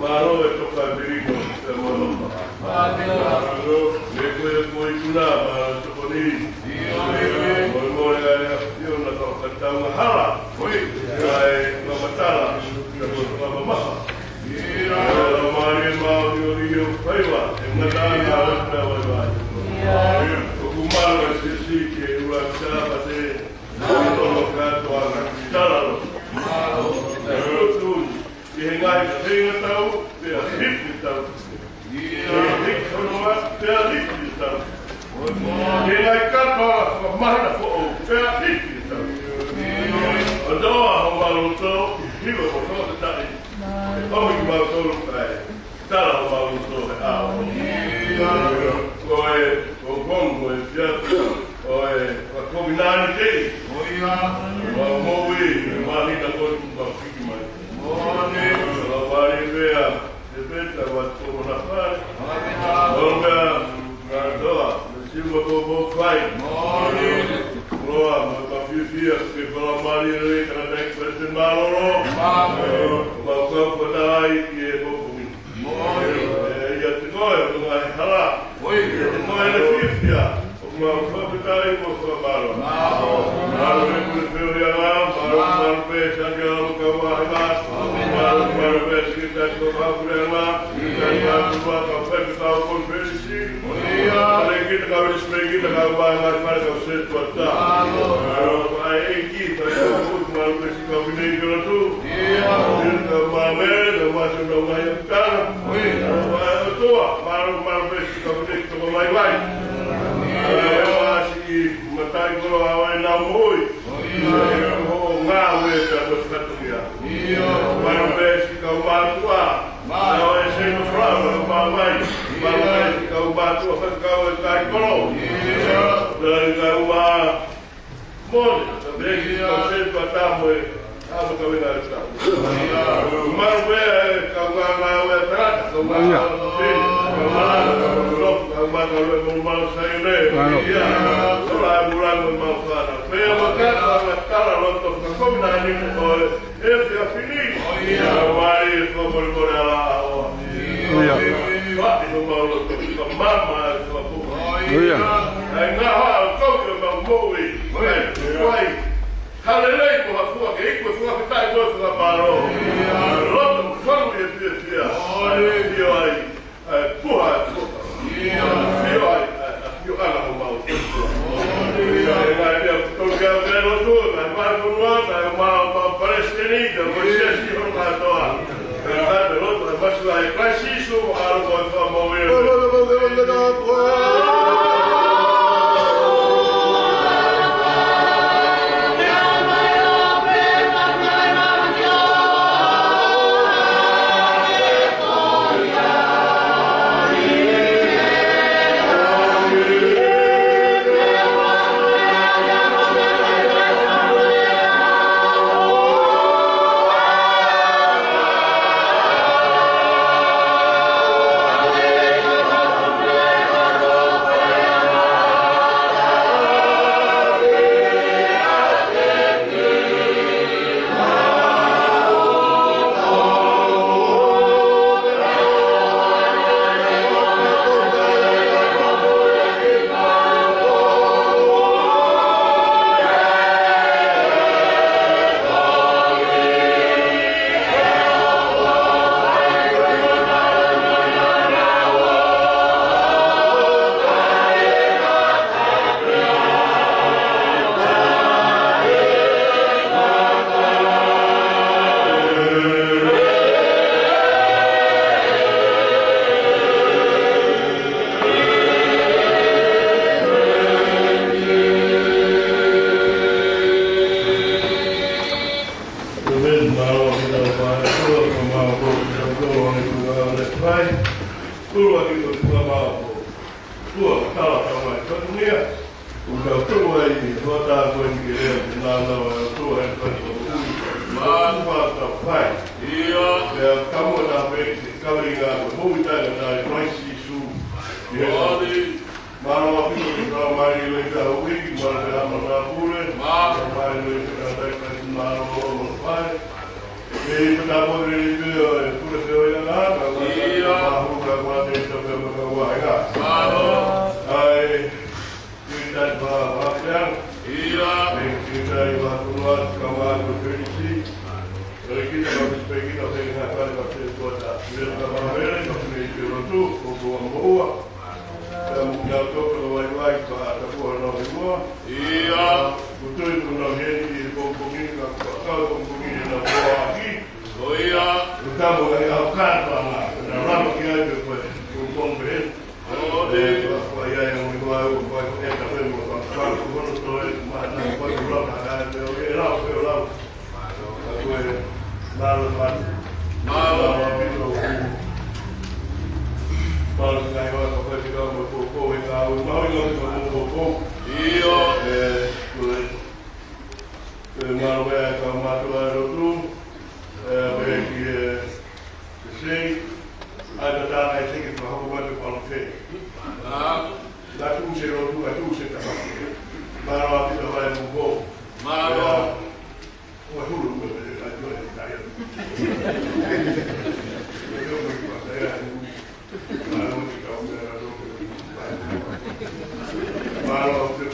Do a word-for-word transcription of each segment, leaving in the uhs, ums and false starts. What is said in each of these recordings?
Mālō e toka Mirigo, te mano. Mālō, me koe ko i tuna, mālō tokoni. Mo e mo e ai a fiona ka ka tau hala. Oi, ai ka matala, ka ko ka mamaha. Ia, mālō e mau i o i o faiva, e ngata ai a o te vai vai. Ia, ko ku mālō e sisi ke ua ta pa te, mālō ka toa na tala lo. Mālō, e lo tu. ʻI he ngaahi feinga tau, pea hiki tau. ʻI he hiki hononga, pea hiki tau. ʻI he ngaahi kapa fakamahana foʻou, pea hiki tau. ʻO toa ho mālō tō, hilo ko tō te taʻi. E pau ki mālō tō kai. Tala ho mālō tō he ʻao. Ko e, ko kongo e fiatu. Ko e, ko e kovi nani kei. Ko ia. Mālō mo ui, mālō na ko e kuka fiki mai. Mōne. Mālō mālō pea. Te peta wa tō na pai. Mōne. Mōne. Ngā toa, me siu ma tō mō kai. Mōne. Mō Mālō, mālō, fiefia ke fakamālō e tangataʻeiki palesiteni mālōlō. Mālō. Mau kau fakataha ai ki he pongipongi ni. Mālō. ʻE, ʻiate koe, ʻo ngaahi hala. ʻIate koe, ʻe fiefia. Mau fakataha ai mo fakamālō. Mālō. Mālō e pule feohiʻanga, mālō, mālō pē Santiago kau vahenga. Mālō, mālō pē Sekelitali kau vahepuleʻanga. Sekelitali kau faifekau konifelenisi. ʻIo. Palekita kau leisipelekita kau mai ngaahi fale kau sētuata. Mālō. Mālō ʻa e ʻEiki, faifekau kau pule, mālō pē siʻi kau fineʻeiki lotu. ʻIo. Kau māmele, kau mātuʻa, kau ngaahi ʻapitanga. ʻIo. Mālō ʻOtua, mālō, mālō pē siʻi kau fineʻeiki tokolahi. ʻIo. Mālō ʻa siʻi mataʻikoloa ʻo ʻenau moʻui. ʻIo. Ko hoʻo ngāue pē ko e fatongia. ʻIo. Mālō pē siʻi kau mātuʻa. Mālō e Saint of Love, mālō mai. Mālō pē siʻi kau mātuʻa faifekau e kai kolo. ʻIo. Mālō e kau ā mole, ka pehē ki he kau sētuata mo e, ā, mo e kau ina ata. Mālō pē e kau ngāue ʻa e tangata, kau ngāue ʻa e fefine, kau malanga, kau nofo, kau mātuʻa ʻo e Mouʻono Māʻoniʻoni Saione. Mālō. ʻIo, sola e mula mo e mau fana. Pea mo e kau anga tala loto fakakomina ni mo e efiafi ni. ʻIo. Mai e fakamolemole ʻa e ʻOtua. ʻIo. Faʻi homau loto, fakamamaʻi e fakapoʻuli. ʻIo. ʻA e ngaahi ʻaho ʻoku mau moʻui. ʻIo. Haleluia, mo ha fua ke iku e fakafetaʻi mo e fakamālō. ʻIo. Loto, falu e fiefia. ʻIo. ʻIo ai. ʻA e puha ʻo e fua. ʻIo. ʻIo ai, ʻa e, ʻa e ʻafioʻanga homau. ʻIo, ʻe ngaahi meʻa ʻoku tonu ke ʻalu ki ai e lotu, ngaahi vale fonua, ngaahi mau, mau palesiteni, ngaahi mau siasi, hono kātoa. ʻE ngaahi meʻa lotu, ʻa e masiva ʻia Kalaisi Sīsū, ʻa e ʻAlo ko e Fakamoʻui. Ua, tala, tala mai, tala mai. ʻOku tau tuʻu ai ʻi he hota ko eni ke lea, ke nānau ʻa e ʻOtua he fai ko ui. Mālō ʻa e fai. ʻIo. Pea ka mou tā pē ki he kaveinga ko e moʻui taʻengata ʻia Kalaisi Sīsū. ʻIo. Mālō ʻaupito ki he tala mai ʻi he ʻaho ni, mālō pē ʻa e haʻa matāpule. Mālō. Mālō pē ʻa e tangataʻeiki mālōlō mo e fale. ʻE pata mo le lipe ʻo e pule feohiʻanga, ka ua ʻIo. Mahu ka ua te ta pea mo ka ua ʻe ngā. Mālō. ʻAi, ʻi tā pa pa pea. ʻIo. ʻE ki tā i wa kunua ka ma ko felisi. ʻE ki tā ka pisi pe ki tā pe ngā ka ka te tua ta. ʻE ka ma mele ka pule i te lotu, ko ko mo ua. Pea mo kia tō ka vaivai ka ta kua no i ua. ʻIo. Ko tui ko na heni i pongipongi ka ka pongipongi na kua aki. ʻIo. Ko tamo ai au ka pa ma. Na rama ki ai ke koe. Ko pongipongi. ʻIo. Ko ai ai na mo i ua, ko ai ko e ka pe mo ka ka ko hono toe ma na ko e lau ka ka e lau, e lau. Ka ko e, mālō, mālō. Mālō ʻaupito. Mālō ngaahi ʻaho ka pē ka mo poupou e ka au, mālō ngaahi ka mo poupou. ʻIo. ʻE, ko e, ʻe, mālō e ka mātuʻa lotu. ʻE, pehē ki he, ʻe sei, ʻa e tangata ʻe sei ke fakahoko mai ke palo fē. Ā. Ngā tuʻu se lotu, ngā tuʻu se tama. Mālō ʻaupito ʻa e mo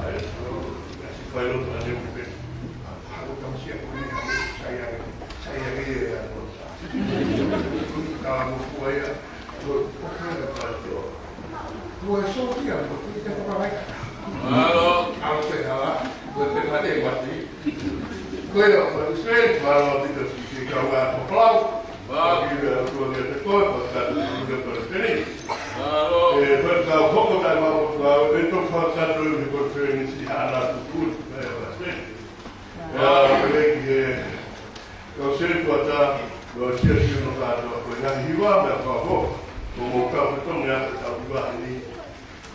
ʻe, ʻasi fai loto ʻa Neu Pepeni. Haʻu tamasia ko eni, sai ange, sai ange ia ʻa Neu. Ka mo fua ia, ko, ko fua ia ka tō. Ko e sōtia, ko te te whakai. Mālō. Au te hala, ko te mate mate. Ko ia, ko e sēn, mālō te te si, si kau a ko Palau. Mālō. Ki te atua ki te koe, ko te te te te te. Mālō. E, ko e kau hoko tai mālō, ko e to whakatau i ko te ni si hana tuku, e, ko e sēn. Ua, pele ki he, kau sēn kuata, no sia sia no kātoa, ko e ngaahi hiva, mea kau ho, ko mo kau ke tonga, ke tau hiva ni,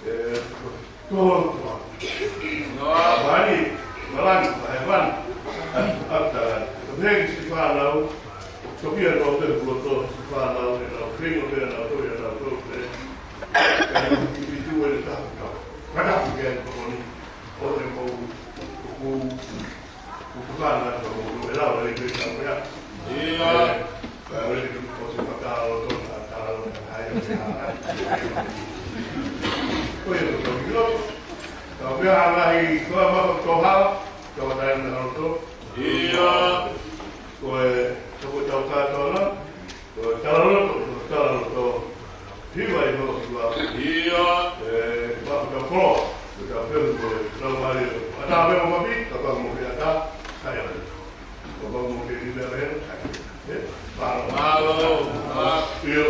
e, to, to. Ua, vani, malangi, vahe vani, atu, atu, atu. Ko e ki si fānau, toki a no te kuo to, si fānau, e nau kei no te nau to, e nau to, e. Ka i ki tu e le tapu, tapu. Ka tapu ke ko ni, o te mo, ko, ko, Kuku kāna ka mo e lau e ke tau mea. ʻIo. Ka ʻo e ke kuku o se maka o to ka tau hai o te hai. Ko e to to ilo. Ka mea ʻa lahi ko e maka ko hala. Ka wa tai na to. ʻIo. Ko e to ko tau ka to la. Ko e talaloto, ko e talaloto. Hiva ʻi hono hiva. ʻIo. E, maka tau ko. Ko tau pelu ko e tau mai. ʻAtā pelu mapi, ka pau mo ke ʻatā. Hai, hai. Ka pau mo ke ʻi mea pelu. Hai. E, pau. Mālō. ʻIo.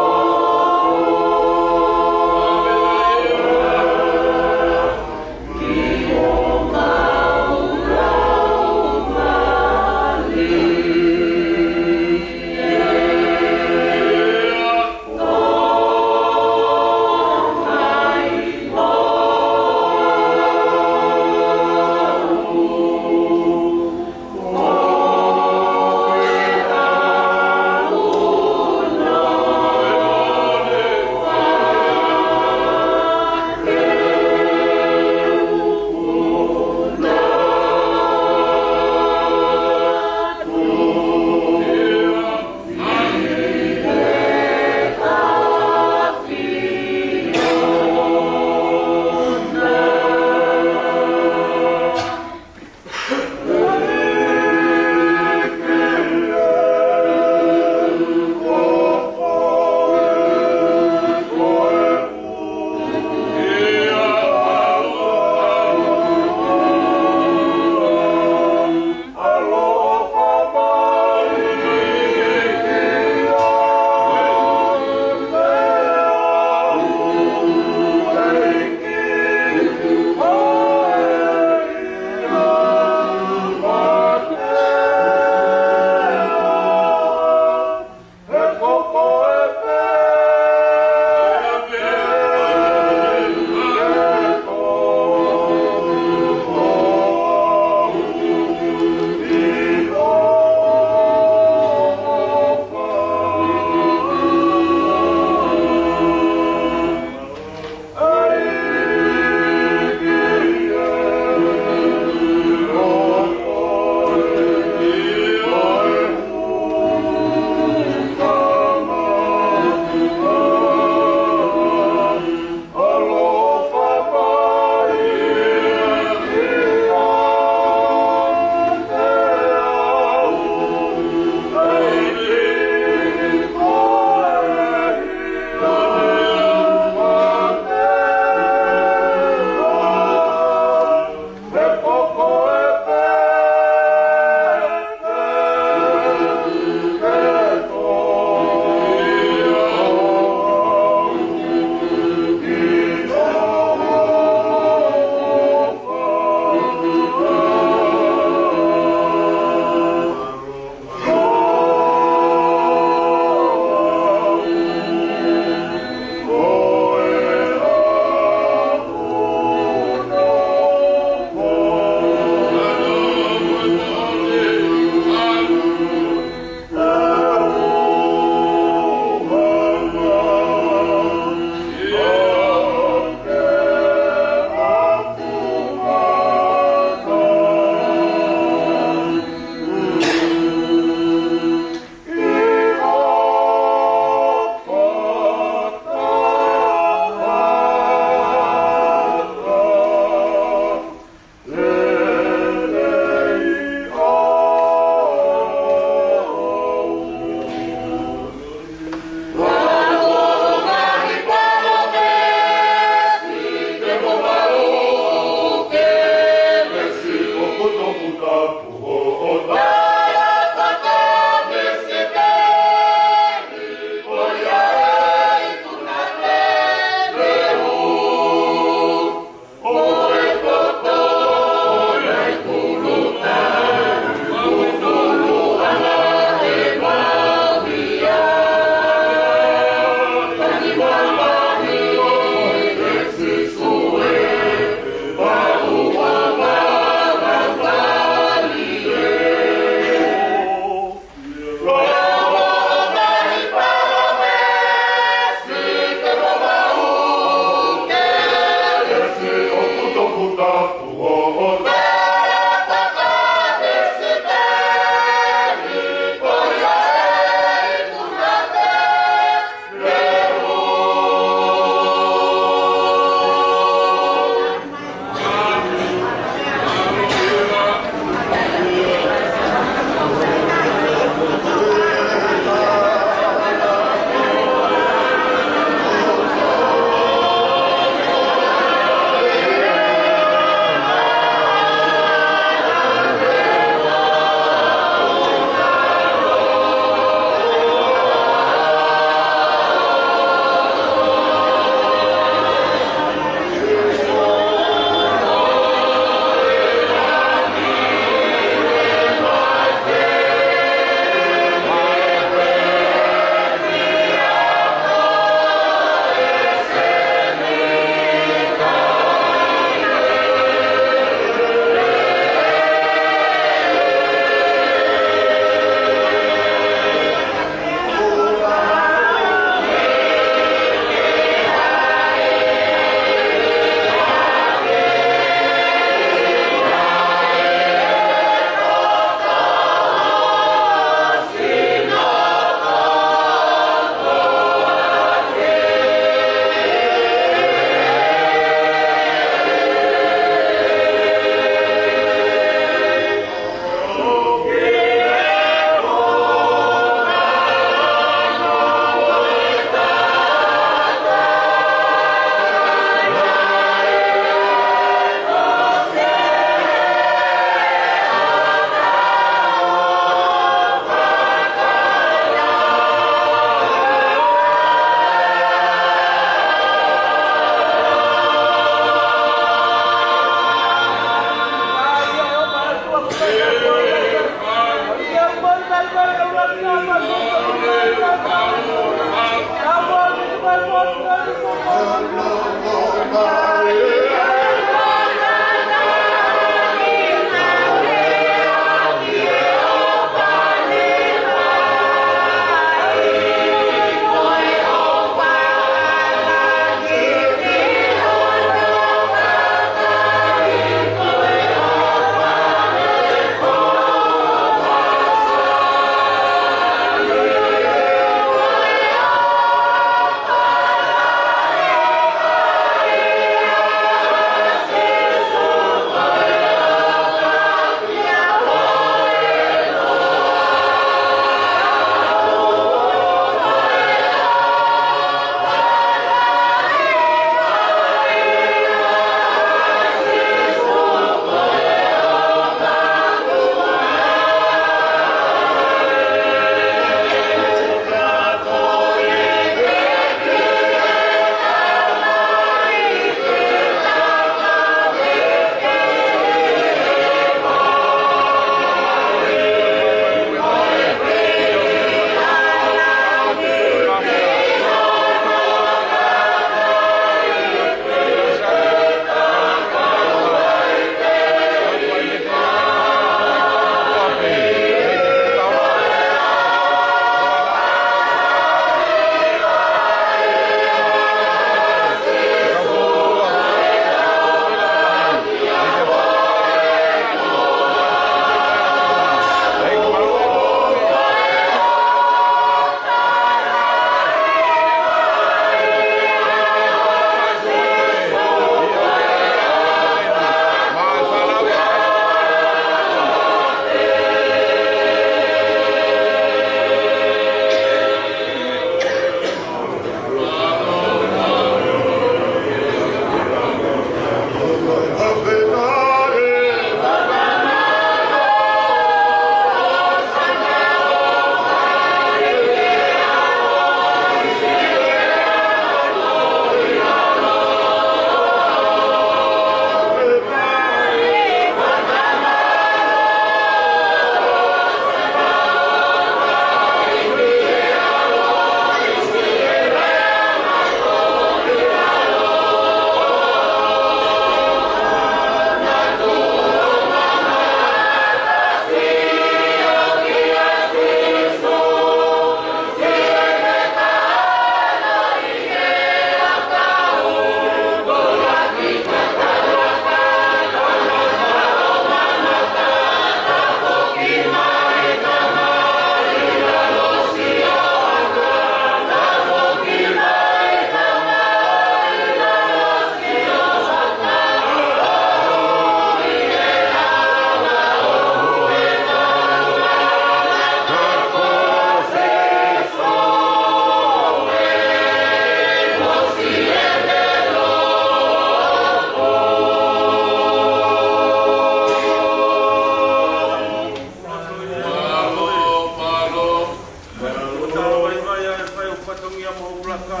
Tongia mo Pulaka.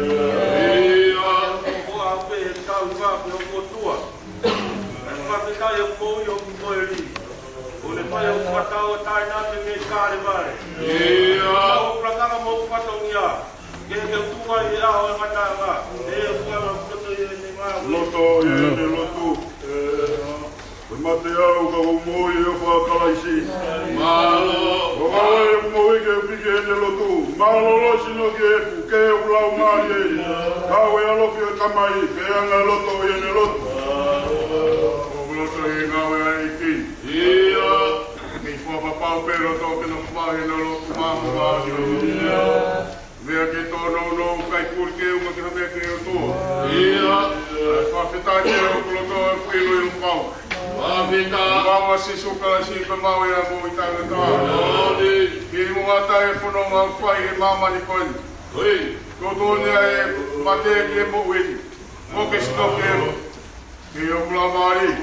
ʻIo. Ko ko a pe e tau ka pe o kotua. ʻE fakafetaʻi ʻoku moʻui ʻoku moʻui. ʻO ne fai ʻoku fakatau ʻo taʻengata mei Kalevale. ʻIo. Mo Pulaka mo Fatongia. Ke ke tua i a o ngata nga. E ua na koto i e ni ma. Loto i e ni lotu. Ko e mate au ka ʻoku moʻui ʻi he ʻofa ʻa Kalaisi. Mālō. Ko e ngāue ʻoku moʻui ke piki ʻene lotu. Mālō lō sino ki he efu ke u lau mālie. Kau e ʻalofi ʻo e Tamai, ke anga loto ʻi ʻene lotu. ʻOku loto ʻi he ngāue ʻa e ʻEiki. ʻIo. Kei fakapapau pē loto ke nofo ʻi heʻene lotu māmā. ʻIo. Meʻa ke tōnounou kai kuli ke uma ke ha meʻa ke ʻOtua. ʻIo. ʻE fakafetaʻi ke ʻoku loto ʻoku ʻiloʻilo pau. Fakafetaʻi. Māmā Sīsū Kalaisi pē maʻu ʻa e moʻui taʻengata. ʻIo. Ki muʻa taʻe fono mau fai he māmani ko eni. ʻIo. Tōtōni ʻa e mate ke moʻui. Mo ke sitoke. Ke ʻoku lau mālie.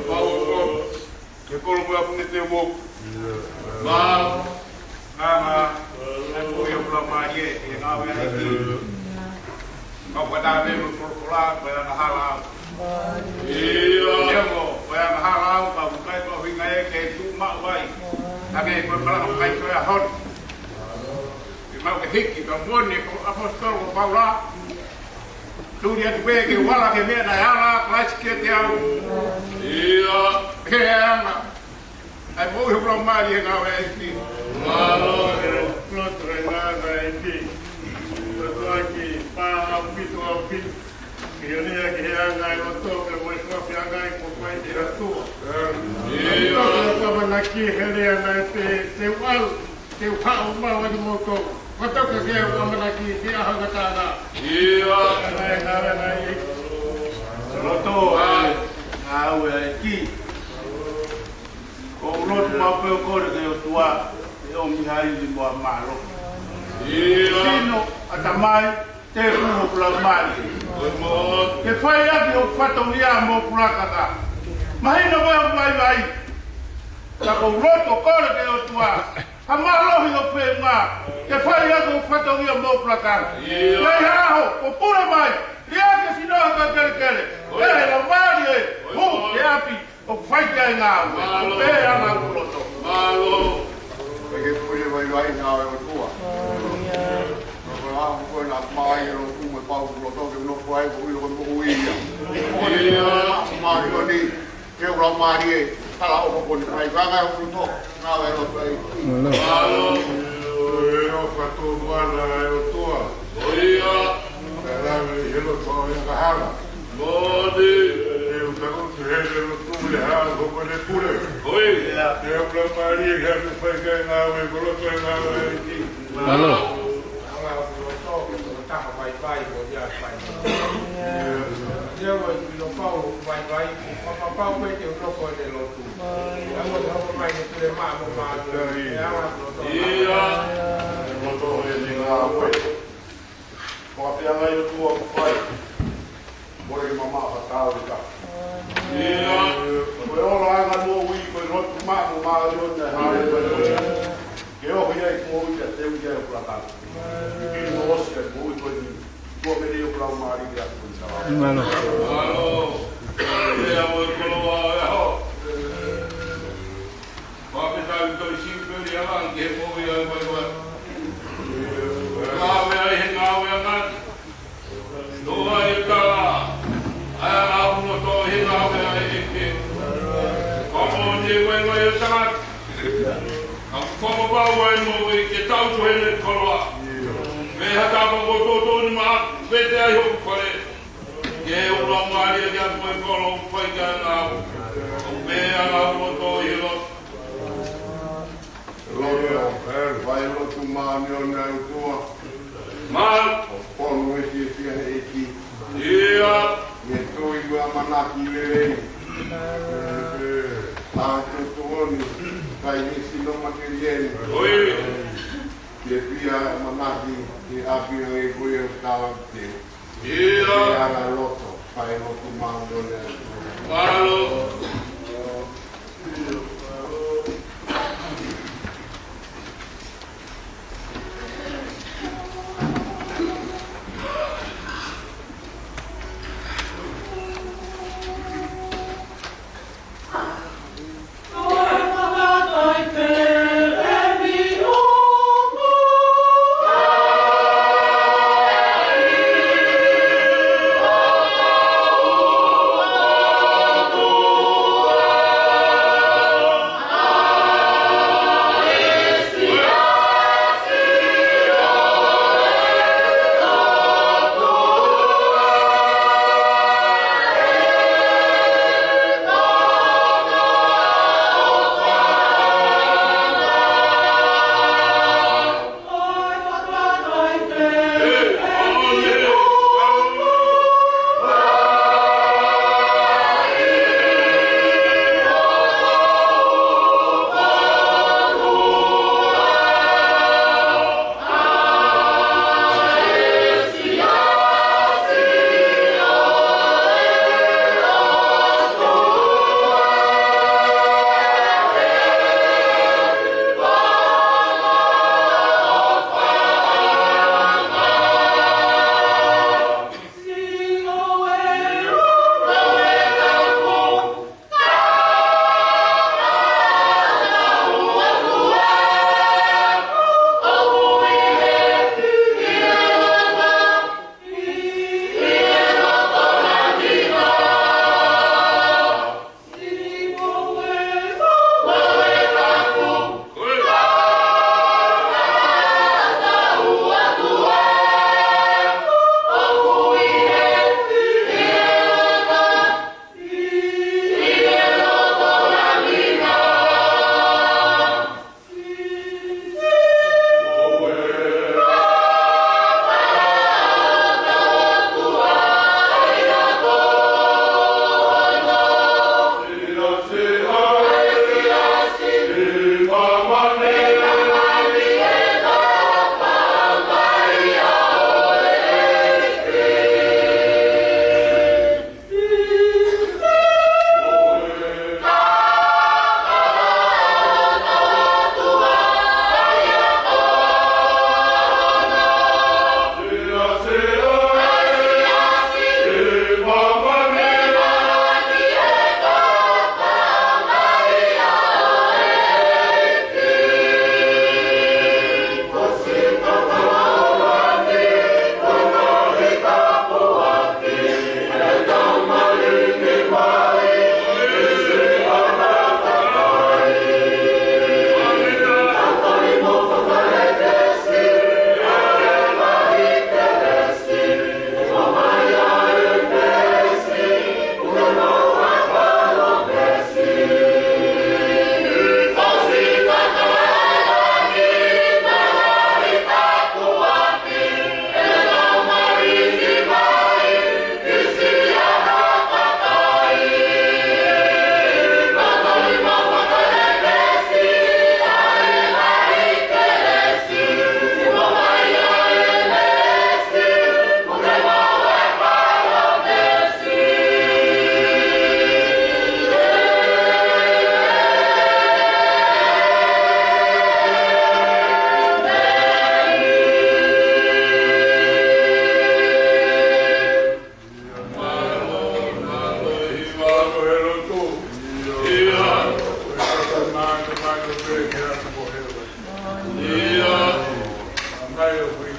Pau ko. Ke kolo mo aku ne te mo. Mālō. Māmā. Aku ia pula mālie, e ngāue ʻa e ʻEiki. Mau kata me mo kolokola, ko e angahala au. ʻIo. Ia mo, ko e angahala au, ka ʻoku ʻikai ko hinga e ke tu maʻu ai. Ka ke ko e malanga mai ko e ʻaho ni. ʻI mau ke hiki, ka moni, ko ʻapositolo ko Paula. Tuli atu pē ke u ala ki he meʻa naʻe ala ʻa Kalaisi kiate au. ʻIo. He anga. ʻAi moʻui hoku lau mālie he ngāue ʻa e ʻEiki. Mālō. Lotu he ngāue ʻa e ʻEiki. Lotu ʻaki, pā ʻaupito, ʻaupito. Ke ʻomi ʻa e anga ʻo e loto, ke moʻui fakafianga ʻi ko fai te ratua. ʻIo. Ke ʻamanaki he lea naʻe pehē, te u ʻalu. Te u haʻu ʻo maʻu ʻa kimoutolu. Fakatoka ke u ʻamanaki ki he ʻaho ngataʻanga. ʻIo. Ana e ngāue ʻa e ʻEiki. Loto ʻa e ngāue ʻa e ʻEiki. ʻOku lotu maʻu pē ʻo kole ki he ʻOtua, ʻe ʻomi ha ivi mo ha mālohi. ʻIo. Sino, ʻatamai, tēpile mo e lau mālie. Ke fai ʻaki hoku fatongia mo Pulaka. Mahino mai hoku vaivai. Ka ʻoku ou lotu ʻo kole ki he ʻOtua. Ha mālohi ʻoku feʻunga, ke fai ʻaki hoku fatongia mo Pulaka. ʻIo. Pea ʻi ha ʻaho, ʻo pule mai, liʻaki e sino ha kau kelekele. Pea ʻe lau mālie, hū ki ʻapi, ʻoku fai ki ai e ngāue. Mālō. Pea ʻe anga hoku loto. Mālō. Ke ke pule mai mai ngāue ʻa e ʻOtua. Ko e ʻaho ko ē naʻa ku maʻu ai e lotu mo e pau hoku loto ke u nofo ai, ko e ʻilo ko e moʻui ia. ʻIo. Mālō ni. Ke u lau mālie, tala ʻo ko ni mai, ka ngai ʻoku tō, ngāue ʻa e ʻOtua. Mālō. ʻE ʻofa tō mana ʻa e ʻOtua. ʻIo. Ka lave he loto ʻo e angahala. Moʻoni. Ke u takutu he lotu le hā, ko ko ne pule. ʻIo. Ke u lau mālie, ke u fai ki he ngāue, ko e loto ʻo e ngāue ʻa e ʻEiki. Mālō. Ala ʻoku loto, ko e taha vaivai, ko ia fai. Ia ua i pilo pau, vaivai, ko fakapapau pē te u nofo ʻene lotu. Ia ua te hoko mai ne pule maʻa mo maʻa, ia ala ʻoku loto. Ia. Loto ʻene ngāue. Ko e ʻapiangai ʻOtua ʻoku fai. Mole ke mamaʻo ha tau ʻi ka. ʻIo. Ko e ola ʻa e moʻui ko e lotu maʻa mo maʻa ʻo ne hale. Ke ohi ai moʻui ka te u ia ʻo Pulaka. Ke ke mo osi ai moʻui ko eni. Kuo meni ʻo Pulaka mālie ia ko e tala. Mālō. Mālō. Ia mo e koloa ʻo e ʻaho. Fakafetaʻi ʻi he Siupeli ʻa e Langi he moʻui ʻa e vaivai. Ngāue ai he ngāue ʻa e ngati. Tō ai e tala. ʻA e anga ʻoku loto he ngāue ʻa e ʻEiki. Ka moʻoni e vaivai ʻo e tangata. Ka fakapapau ai moʻui ke tau ko ʻene koloa. Mei ha tapa ko tōtōni maʻa, vete ai hoku fale. Ke u lau mālie ʻa e moʻui koloa ʻoku fai ki ai e ngāue. ʻOku pehē ʻa e ngāue ʻo tō ʻi he lotu. Lotu, fai lotu māʻoniʻoni ʻa e ʻOtua. Mālō. ʻOku fonu e fiefia he ʻEiki. ʻIo. Ke tui mo ʻamanaki lelei. Ka tuʻutuʻuni, kai he sino makelieni. ʻIo. Ke fie ʻamanaki, ke ʻapi ange ko ia ʻoku tala te. ʻIo. Ke ala loto, fai lotu māʻoniʻoni. Mālō.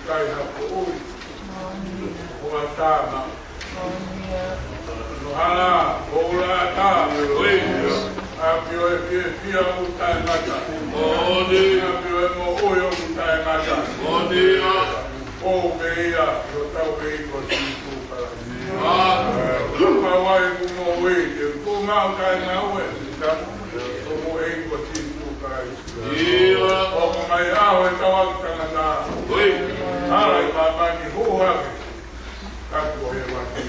Kai ha poʻuli. Ko e tama. Ko e hala, ko e ula ʻatā. ʻApi ʻo e fiefia ʻoku taʻengata. ʻApi ʻo e moʻui ʻoku taʻengata. Ko pē ia, ko hotau ʻEiki ko Sīsū Kalaisi. Ka ʻoku ʻi ai ʻeku moʻui, te u tuʻu maʻu taʻengaue. Ko hotau ʻEiki ko Sīsū Kalaisi. ʻOku mai ʻa e ʻaho ʻo e tauʻaki tangata. Hala ʻi māmani, hū hake. Ka ko e mate.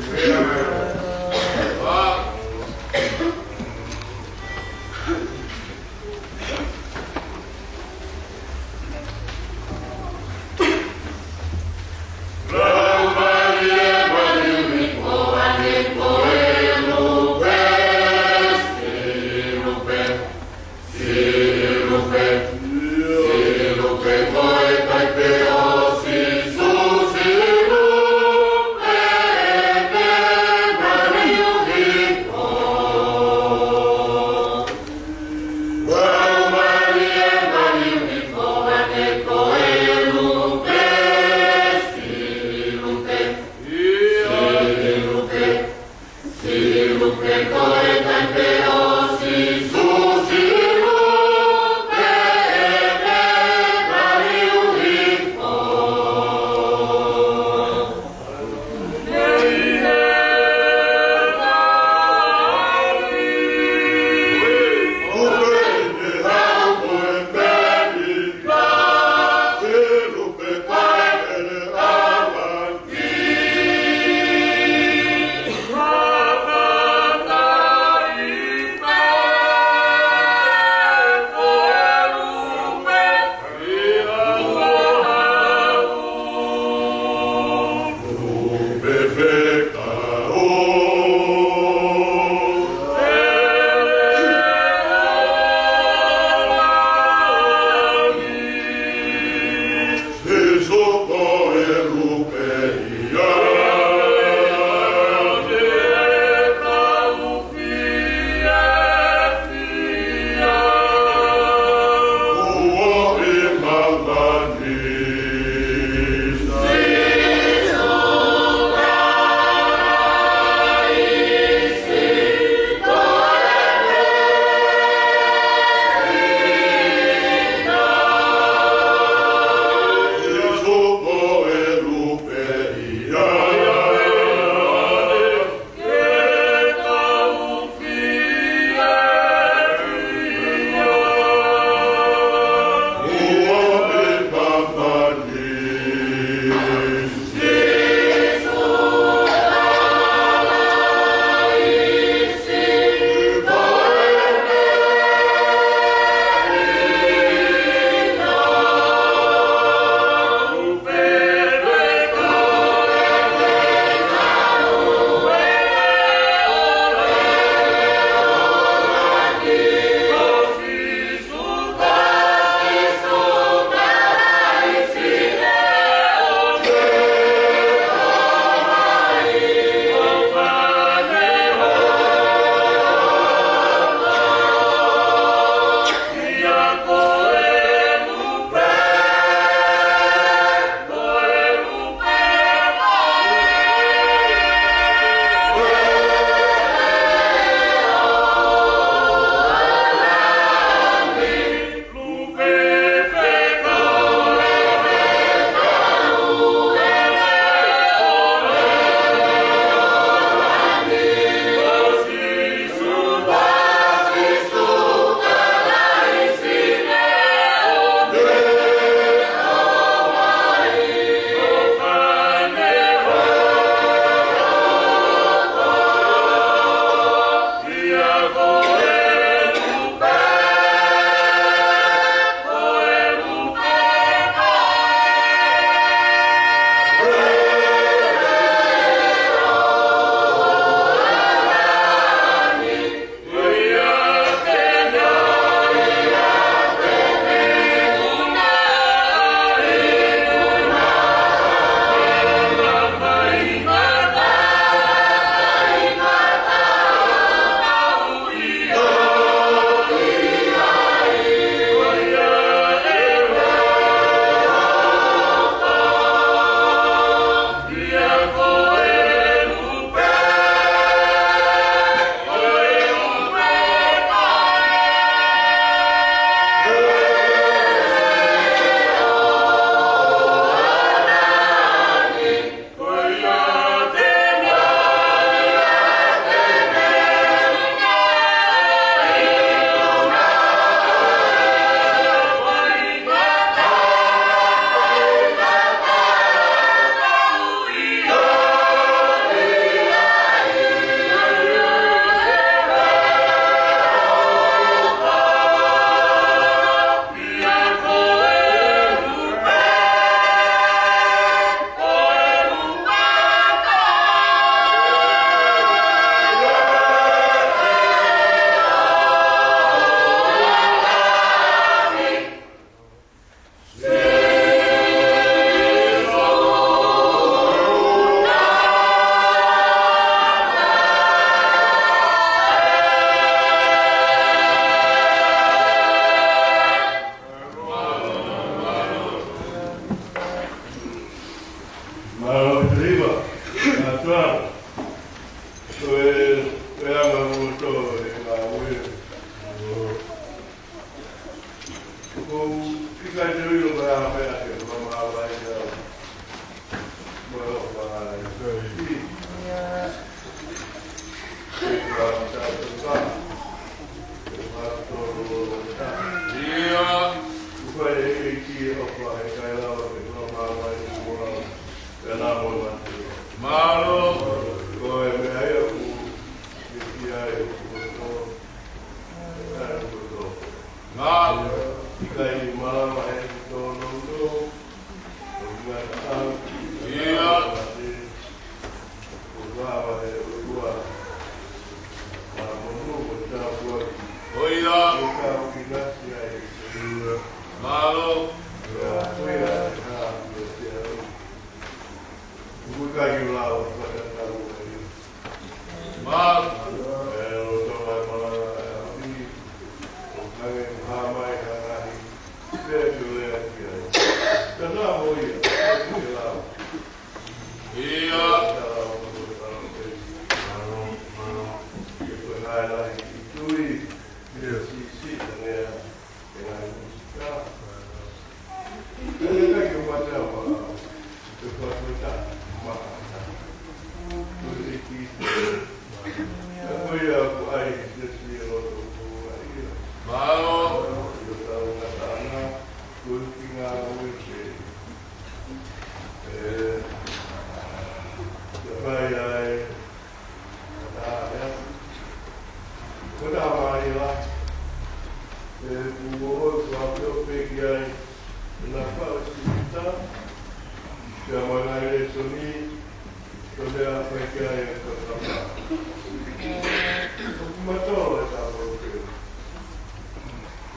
Mālō ʻaupito Hiva, ʻa Tuʻa. Ko e, ko e anga moto e ngāue. Ko e ʻikai te u ʻilo ko e hā e meʻa ke u fakamāvae ai. Mo e ʻofa ʻa e ʻEiki. ʻIo. Mālō. Mālō. ʻIo. ʻIo. Mālō. Mālō. ʻIo. Mālō. Ko e taha mālie lahi. ʻE, kuo u ʻoatu pē ki ai ʻena fale sipita, pea mo e ngaahi lēsoni, ko e meʻa fai ki ai e kakapa. ʻOku matolo e taha pē.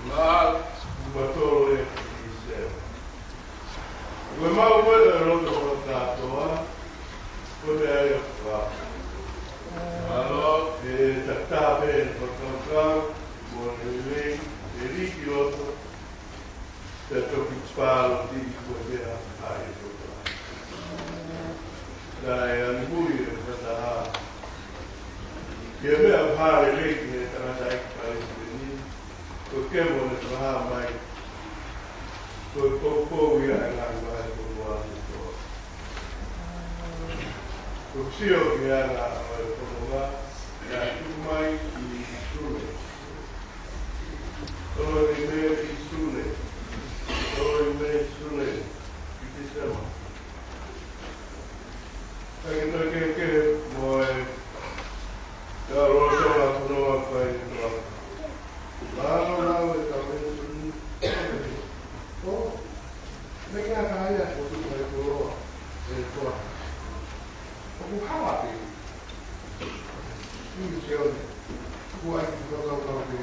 Mālō. ʻOku matolo e ki se. Ko e maʻu ko ē ʻa e loto fakakātoa, ko e meʻa ia ʻoku fai. Mālō. ʻE tatau pē fakakaukau, mo e lelei, ʻe lī ki loto, pea toki pāloti ko e meʻa ʻa e loto. Naʻe ʻanimui e fakataha. Ko e meʻa ʻoku hā lelei ki he tangataʻeiki palesiteni, ko e kemo ne fakahā mai, ko e poupou ia ʻa e ngaahi vahefonua kotoa. Ko e sio ki he anga ʻo e fononga, naʻe tuku mai ʻi Sune. Tolo ʻi Mē ʻi Sune. Tolo ʻi Mē ʻi Sune. ʻI Tīsema. Ka ke toe kehekehe mo e, ka lolotonga fononga fai ʻi Tonga. Mālō lau e kau lēsoni. ʻO, meʻa ka ia ko tu mai koloa, e toa. ʻOku hala pē. ʻI Sione, kuo ʻai ke fakakaukau pē.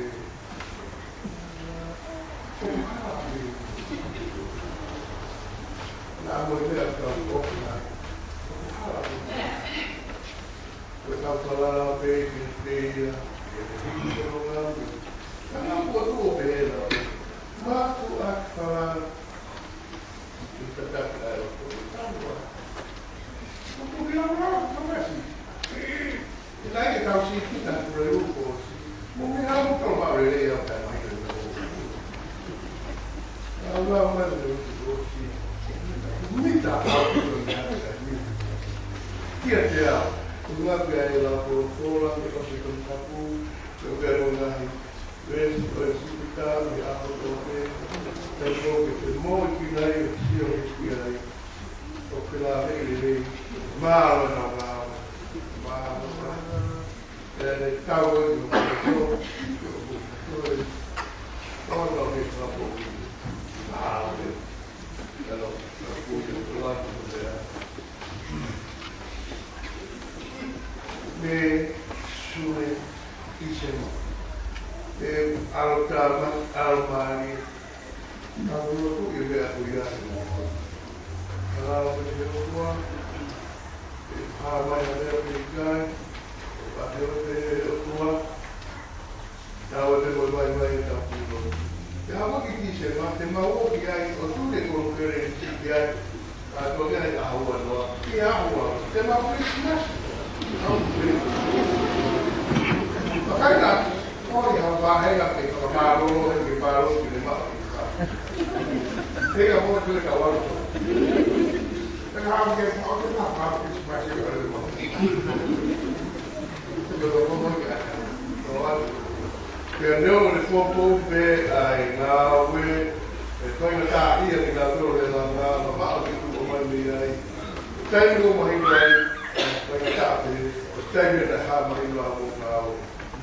ʻOku hala pē. Naʻa mo e meʻa ka ʻoku na. ʻOku hala pē. Ko e kau falala pē ki he teia, ki he hiki ko ngā. Naʻa mo e tuʻo pē na. Mātuʻa falala. Ke tataki ai ʻo ko e tangua. ʻOku ke lau lau, kamasi. ʻE ʻikai ke tau sīpinga ki he pule upo ʻosi. Mo e meʻa mo tau maʻu lelei au kae mai ke tau. Lau lau mai ke tau ʻosi. Mita au ki he meʻa kae mita. Kiate au. Ko e ngaahi pea e lau folofola, ke ʻosi ko e tapu, ke ʻosi ko e ngaahi. Veesi ʻo e sipitali ʻa Hotoke, pea ko ke te moʻui ki nai ʻo sio ki ai, ʻo ke la lelei, mālō na mālō, mālō na. Pea ne tau ʻi ho koto, ʻo ke kapo, mālō. Mē Sune ʻi Sema. ʻE ʻAlo Tāmaki, ʻAlo Mālie. Ka kulo ku e meʻa ko ia. Ka la o te ʻOtua. ʻE hā mai ha meʻa pe ʻikai. ʻE pate o te ʻOtua. Tau te mo vai vai e tau kulo. Te hama ki ki se ma te mau o ki ai o tu te kolo kere ki ai. Ka ko ia he ʻaho ua noa, ʻi he ʻaho ua, te mau Christmas. Makaina, ʻoi ha vāhenga ke fakamālō, he ke mālō ki le maʻu. He ka mo te ka walo. Te ka hau ke, ʻo te ka hau Christmas, ke walo. Te ka walo, ke walo. Pea neo le popo pe ai ngāue, ʻe faingataʻaʻia kinautolu he langa, mamaʻo ke tuʻu mai mei ai. Taimi ʻoku mahino ai, faingataʻa pē, ʻo taimi ʻe taha mahino ʻa mo ngāue.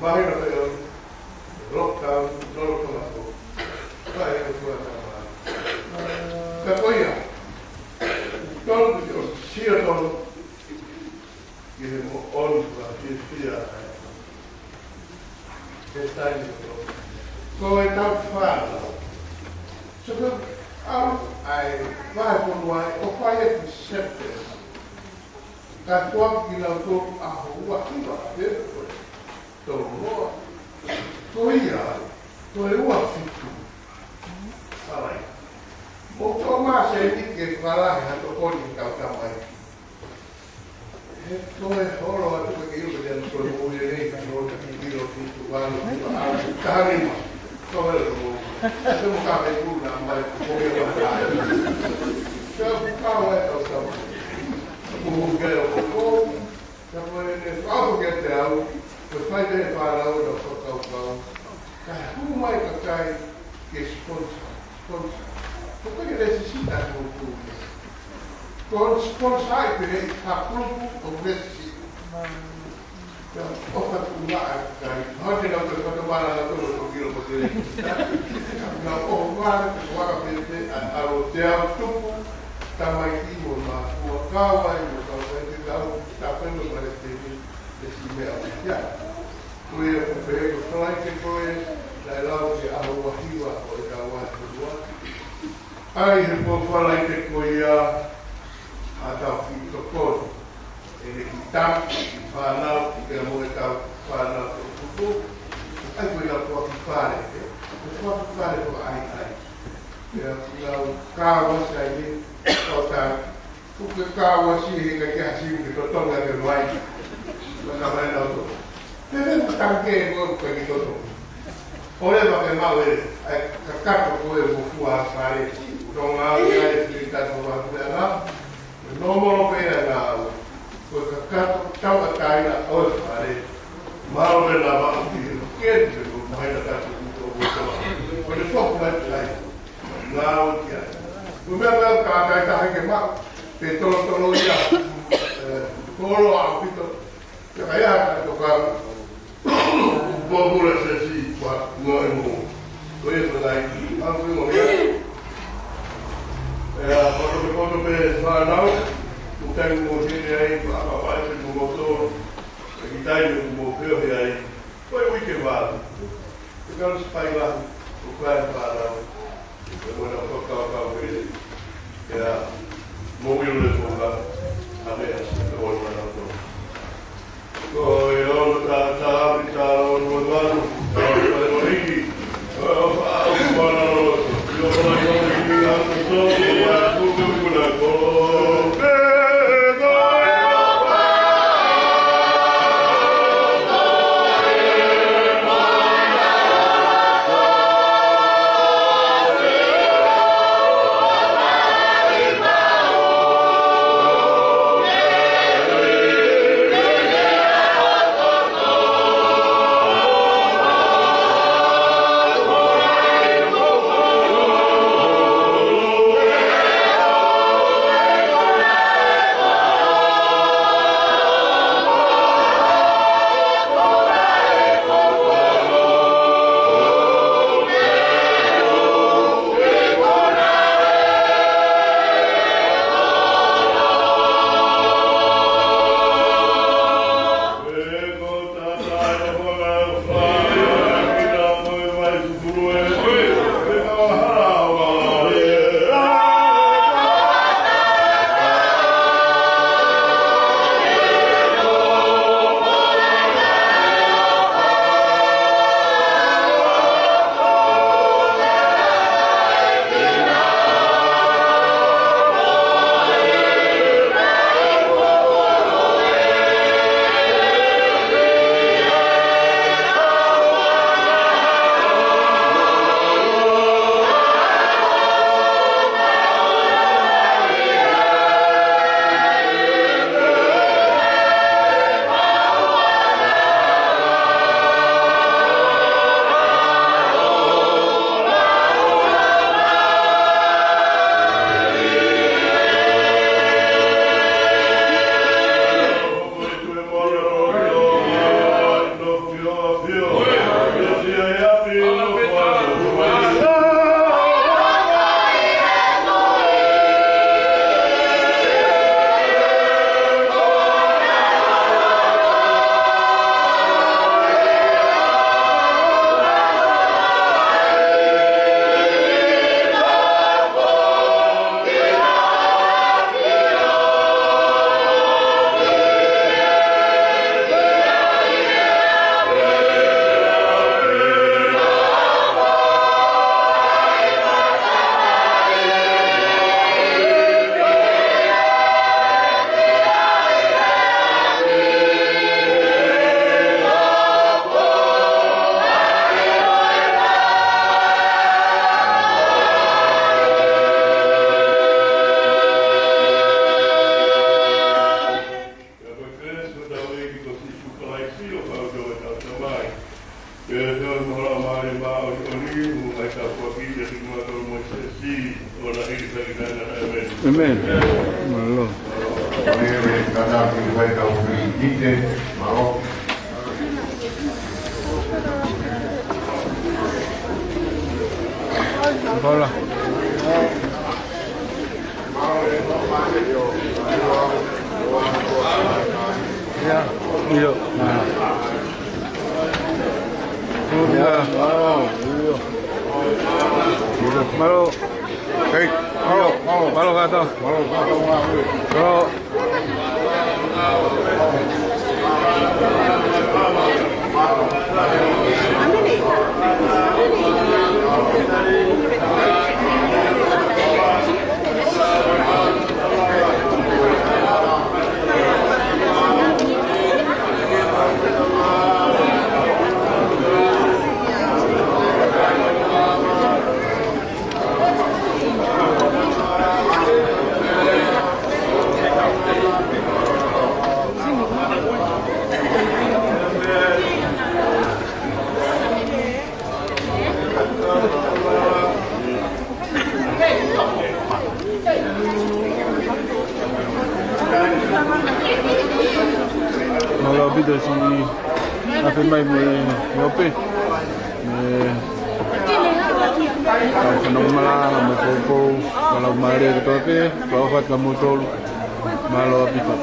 Mahino pē ʻo, lockdown, lolo tona ko. Ka e ko tua na ma. Ka ko ia, tolu ki o sio tolu, ki he moʻoni fakafiefia ai. He taimi ko, ko e tau fānau. So ko au ai, vahe konu ai, ʻo fai e ki September. Ka tua ki lau tō ʻaho ua hiva, e ko e tō noa. Ko ia, ko e ua fitu. Alai. Mo ko ma se ni ke falahi ha tokoni tau tamai. He ko e holo atu ke iu ke te anu ko e mou ia nei, ka holo ka ki ilo ki tu vanu, ka anu, ka hanima. Ko e holo. Te mo ka me tu na mai, ko e holo. Te mo ka wa e tau tama. Ko mo ke o ko ko. Te mo e ne, ka ko ke te au, ko e fai te fānau na ko kau kau. Ka hū mai ka kai ke sponsor, sponsor. Ko ke ke resisita ko tu. Ko sponsor ai pē ha kulupu ʻo resisita. Ka ʻofa tu la a kai. Hau te nau te whatu mara na tō ko kilo ko te. Ka ʻofa mara ko waka pē pē a aro te au tupu. Tamai ki mo ma kua kawai mo kawai te kau. Tape mo ma te te. Te si mea o ia. Ko ia ko pē ko Falaite ko e, naʻe lau ke ʻaho ua hiva ʻo e tau ua hiva. ʻAi he ko Falaite ko ia, ha tau ki tokoni. ʻEne ki tau, ki fānau, ki pea mo e tau fānau ko tupu. ʻAi ko ia ko ki fale, e. Ko ki fale ko ai ai. Ia, ia, ka wa sai ni, ko ta, Ko ke ka wa si he ka kia si ke totongi ake mai. Ko na mai na to. Te te ko tanke ko ke ki toto. ʻOleva ke mau e, ai, kakato ko e mo fua fale. Tonga ai e ki ta ko wa ku na. No mo lo pe na. Ko kakato tau a kai na ʻo fale. Mau le na ma ki ke ke ko mai na ka ko ko ko. Ko le fo mai kai. Ngāue ki ai. Ko e meʻa pē ka kai taha ke maʻu, pe tolotolo ia, ē, kolo ʻaupito, ke kai a ka toka, pōpula se si kua ngāue mo. Ko ia ko lai, a ko mo ia. Ē, a poto pe poto pe fānau, ko kai mo hene ai, ko a ka wai pe mo moto, e ki tai mo mo peo he ai, ko e uike vālu. Ko e kau sipai lahi, ko e kai fānau. Ko e mona ko kau kau e, ia, mo ilo le fonga, a me a si, ko e mona ko. Ko e ono ta, ta, api ta, ono manu, ta, ono manu, Amen. Mālō. Hola. ʻIo. Mālō. Mālō. Hei, mālō, mālō. Mālō kātoa. Mālō kātoa. Mālō. Mālō ʻaupito siʻi afe mai mei Iope. Mei he kau fanongo malanga mo e poupou, mālō mālie kotoa pē, kau fat ka motolu. Mālō ʻaupito.